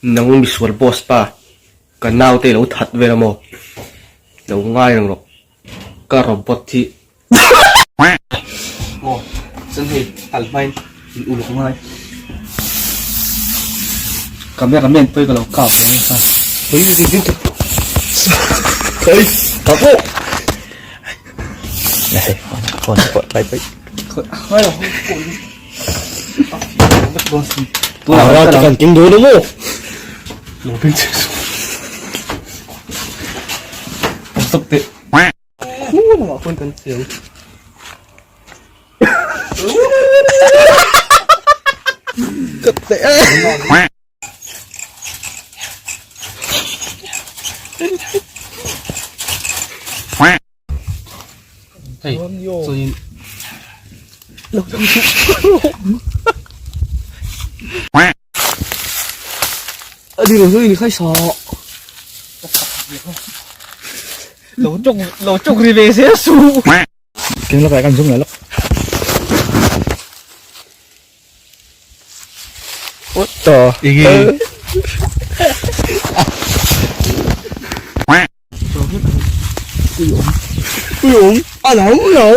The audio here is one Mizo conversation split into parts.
Nang misual boss pa, ka naute i lo that vel a maw? Lo ngai reng rawh, ka robot hi Aw, chuan hei kal hmain in uluk ngai. Camera man pawh hi ka lo kap ve nasa. Ui ui ui ui ka pawh. Hei phone pawh tlai paih. Ngai lo phone. Tunah kan ting dawn a maw? Lo beng chhe suh. Stop teh. Khu lamah khawn kan chiang. Ka teh e. Hei, chuanin A đi rồi ni khai sa. Lo chok lo chok ri ve se su. Kinh lắc lại kan zoom lại lắc. What the? Ege. Ui a lo lo.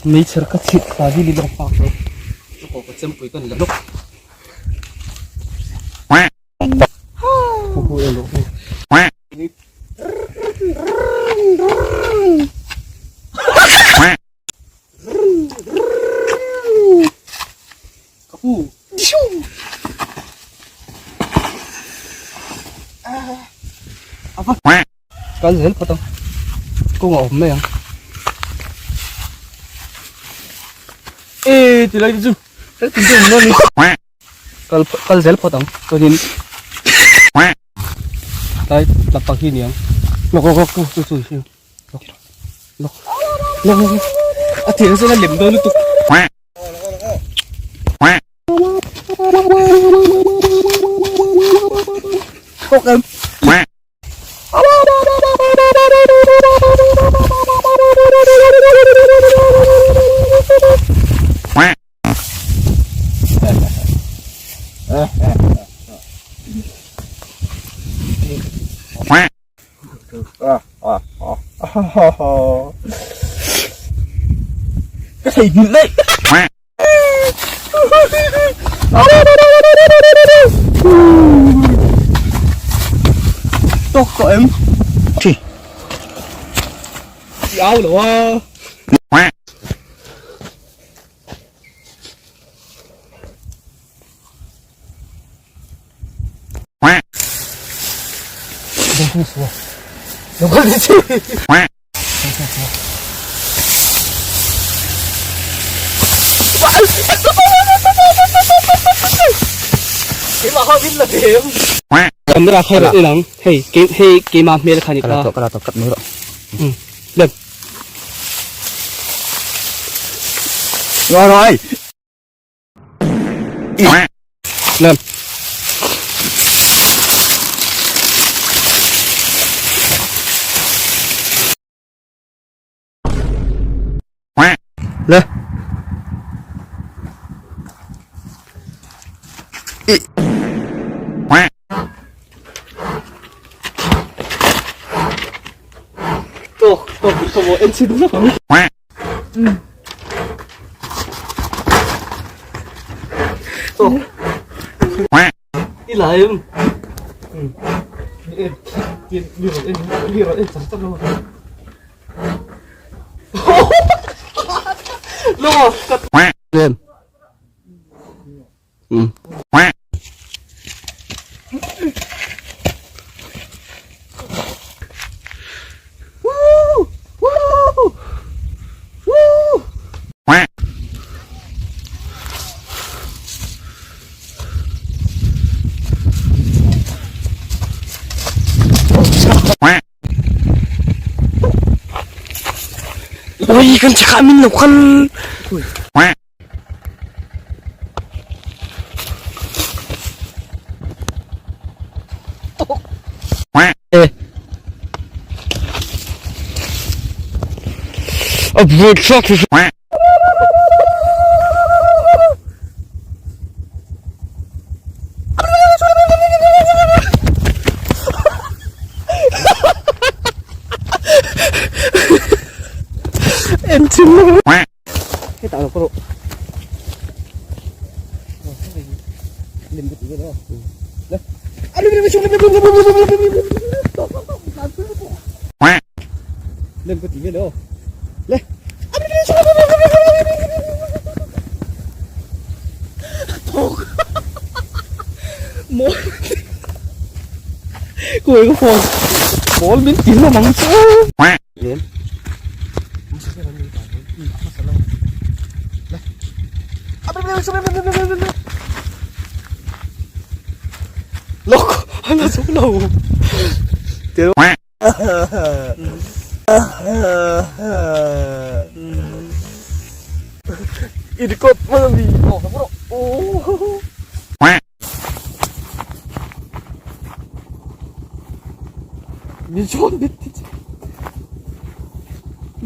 Meichher ka chhit thla hi ni lawng pak lo. Chu ka chempui kan la lawk. Hu hu e lo hu. Ka pu. Kal zel phawt ang. Kawng a awm mai ang. E ti lai te chu. Hei tin te awm dawn ni. Kal kal zel phawt ang. Chuanin tlai lampang hi ni ang. Lawk lawk lawk chu chu chu. Lawk lawk lawk lawk. A thian chuan a lem dawn lutuk. Tawk em. Ka theihnghilh daih. Tawk tawh em? Thi. I au lo a. Camera kha rawh en ang hei hei keimah hmel kha ni kha. Ka la tawh kat mai rawh. Um lem. Rồi rồi. Lem. Le. Tawk tawk ka maw en chhin vek ang. Tawk. I la em. Mi en mi rawn en mi rawn en char char lo. Lo ka Lên. Ừ. Ui kan chakah min lo kal. A buaithlak. En chim lo. Hetah lo ka rawh. Lem ka ti vel aw. Le. Thawk. Mawl. Kuai ka phone. Mawl min ti hlawm ang chu. Lem. Lok, ala zo lo. Irikawt hman a ni. Min zawn bit ti che.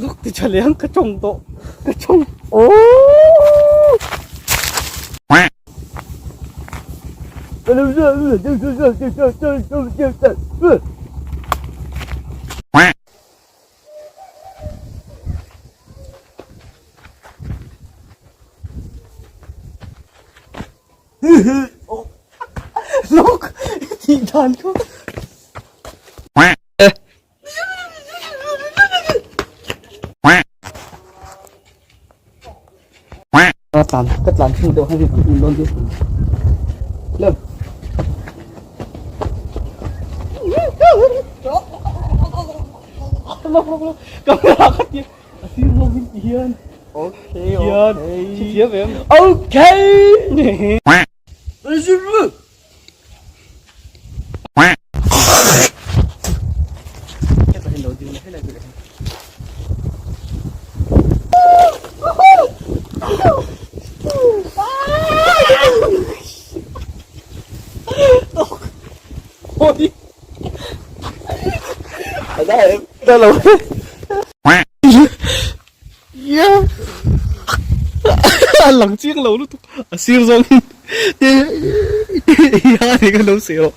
Lawk ti tha leh ang ka tawng tawh. Ka tawng. Aww. Lawk tih dan kha. Ka tlan ka tlan thung deuh hei kan dawn chu. Lem. Lawk lawk lawk. Camera kha ti a sir zawng in ti hian. Okay, Hian. okay. Thiam em? Okay. A lang chiang lo lutuk a sir zawng in te hi a ni ka lo seh rawh.